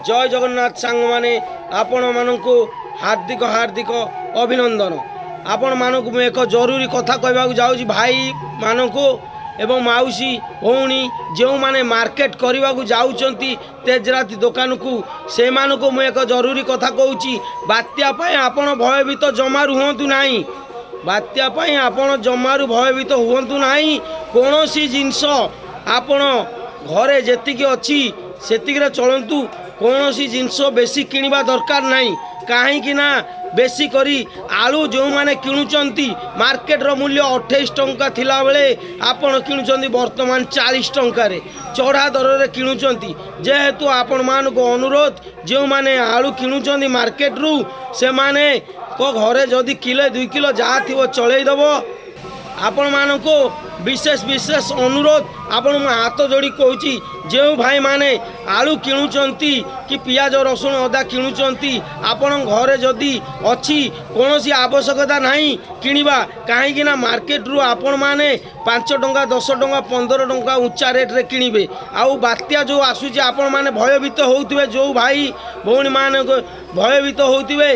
ଜୟ ଜଗନ୍ନାଥ ସାଙ୍ଗମାନେ, ଆପଣମାନଙ୍କୁ ହାର୍ଦ୍ଦିକ ହାର୍ଦ୍ଦିକ ଅଭିନନ୍ଦନ। ଆପଣମାନଙ୍କୁ ମୁଁ ଏକ ଜରୁରୀ କଥା କହିବାକୁ ଯାଉଛି, ଭାଇମାନଙ୍କୁ ଏବଂ ମାଉସୀ, ଭଉଣୀ, ଯେଉଁମାନେ ମାର୍କେଟ କରିବାକୁ ଯାଉଛନ୍ତି ତେଜରାତି ଦୋକାନକୁ, ସେମାନଙ୍କୁ ମୁଁ ଏକ ଜରୁରୀ କଥା କହୁଛି। ବାତ୍ୟା ପାଇଁ ଆପଣ ଭୟଭୀତ ଜମାରୁ ହୁଅନ୍ତୁ ନାହିଁ। ବାତ୍ୟା ପାଇଁ ଆପଣ ଜମାରୁ ଭୟଭୀତ ହୁଅନ୍ତୁ ନାହିଁ। କୌଣସି ଜିନିଷ ଆପଣ ଘରେ ଯେତିକି ଅଛି, ସେତିକିରେ ଚଳନ୍ତୁ। କୌଣସି ଜିନିଷ ବେଶୀ କିଣିବା ଦରକାର ନାହିଁ। କାହିଁକି ନା ବେଶୀ କରି ଆଳୁ ଯେଉଁମାନେ କିଣୁଛନ୍ତି, ମାର୍କେଟର ମୂଲ୍ୟ 28 ଟଙ୍କା ଥିଲାବେଳେ ଆପଣ କିଣୁଛନ୍ତି ବର୍ତ୍ତମାନ 40 ଟଙ୍କାରେ, ଚଢ଼ା ଦରରେ କିଣୁଛନ୍ତି। ଯେହେତୁ ଆପଣମାନଙ୍କୁ ଅନୁରୋଧ, ଯେଉଁମାନେ ଆଳୁ କିଣୁଛନ୍ତି ମାର୍କେଟରୁ, ସେମାନଙ୍କ ଘରେ ଯଦି କିଲୋ 2 କିଲୋ ଯାହା ଥିବ ଚଳେଇ ଦେବ। ଆପଣମାନଙ୍କୁ ବିଶେଷ ବିଶେଷ ଅନୁରୋଧ, ଆପଣଙ୍କୁ ହାତ ଯୋଡ଼ି କହୁଛି, ଯେଉଁ ଭାଇମାନେ ଆଳୁ କିଣୁଛନ୍ତି କି ପିଆଜ, ରସୁଣ, ଅଦା କିଣୁଛନ୍ତି, ଆପଣଙ୍କ ଘରେ ଯଦି ଅଛି, କୌଣସି ଆବଶ୍ୟକତା ନାହିଁ କିଣିବା। କାହିଁକି ନା ମାର୍କେଟରୁ ଆପଣମାନେ 5 ଟଙ୍କା, 10 ଟଙ୍କା, 15 ଟଙ୍କା ଉଞ୍ଚା ରେଟ୍ରେ କିଣିବେ। ଆଉ ବାତ୍ୟା ଯେଉଁ ଆସୁଛି, ଆପଣମାନେ ଭୟଭୀତ ହେଉଥିବେ। ଯେଉଁ ଭାଇ ଭଉଣୀମାନଙ୍କ ଭୟଭୀତ ହେଉଥିବେ,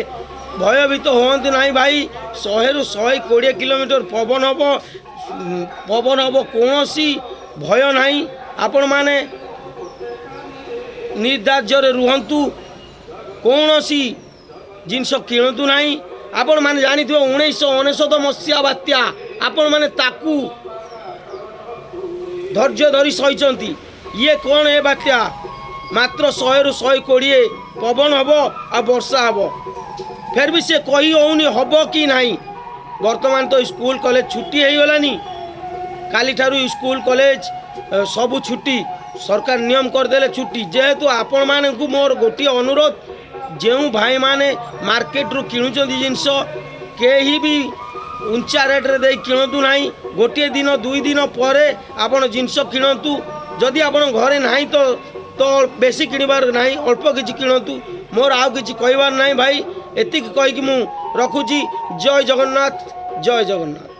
ଭୟଭୀତ ହୁଅନ୍ତୁ ନାହିଁ ଭାଇ। 100ରୁ 120 କିଲୋମିଟର ପବନ ହେବ, ପବନ ହେବ, କୌଣସି ଭୟ ନାହିଁ। ଆପଣମାନେ ନିର୍ଦ୍ଧାର୍ଯ୍ୟରେ ରୁହନ୍ତୁ, କୌଣସି ଜିନିଷ କିଣନ୍ତୁ ନାହିଁ। ଆପଣମାନେ ଜାଣିଥିବେ, 1999 ମସିହା ବାତ୍ୟା, ଆପଣମାନେ ତାକୁ ଧୈର୍ଯ୍ୟ ଧରି ସହିଛନ୍ତି। ଇଏ କ'ଣ ଏ ବାତ୍ୟା? ମାତ୍ର 100ରୁ 120 ପବନ ହେବ ଆଉ ବର୍ଷା ହେବ। ଫେର୍ ବି ସେ କହି ହେଉନି ହେବ କି ନାହିଁ। ବର୍ତ୍ତମାନ ତ ସ୍କୁଲ କଲେଜ ଛୁଟି ହେଇଗଲାନି। କାଲିଠାରୁ ସ୍କୁଲ କଲେଜ ସବୁ ଛୁଟି, ସରକାର ନିୟମ କରିଦେଲେ ଛୁଟି। ଯେହେତୁ ଆପଣମାନଙ୍କୁ ମୋର ଗୋଟିଏ ଅନୁରୋଧ, ଯେଉଁ ଭାଇମାନେ ମାର୍କେଟରୁ କିଣୁଛନ୍ତି ଜିନିଷ, କେହି ବି ଉଞ୍ଚା ରେଟ୍ରେ ଦେଇ କିଣନ୍ତୁ ନାହିଁ। ଗୋଟିଏ ଦିନ 2 ଦିନ ପରେ ଆପଣ ଜିନିଷ କିଣନ୍ତୁ। ଯଦି ଆପଣ ଘରେ ନାହିଁ ତ ବେଶୀ କିଣିବାର ନାହିଁ, ଅଳ୍ପ କିଛି କିଣନ୍ତୁ। ମୋର ଆଉ କିଛି କହିବାର ନାହିଁ ଭାଇ, ଏତିକି କହିକି ମୁଁ ରଖୁଛି। ଜୟ ଜଗନ୍ନାଥ, ଜୟ ଜଗନ୍ନାଥ।